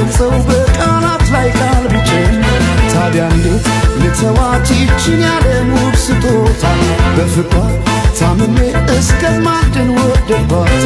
ቢገልጸው በቃላት ላይ ቃል ቢጨምር፣ ታዲያ እንዴት ልተዋት ይችን ያለም ውብ ስጦታ? በፍቅሯ ታምሜ እስከማድን ወደድኳት።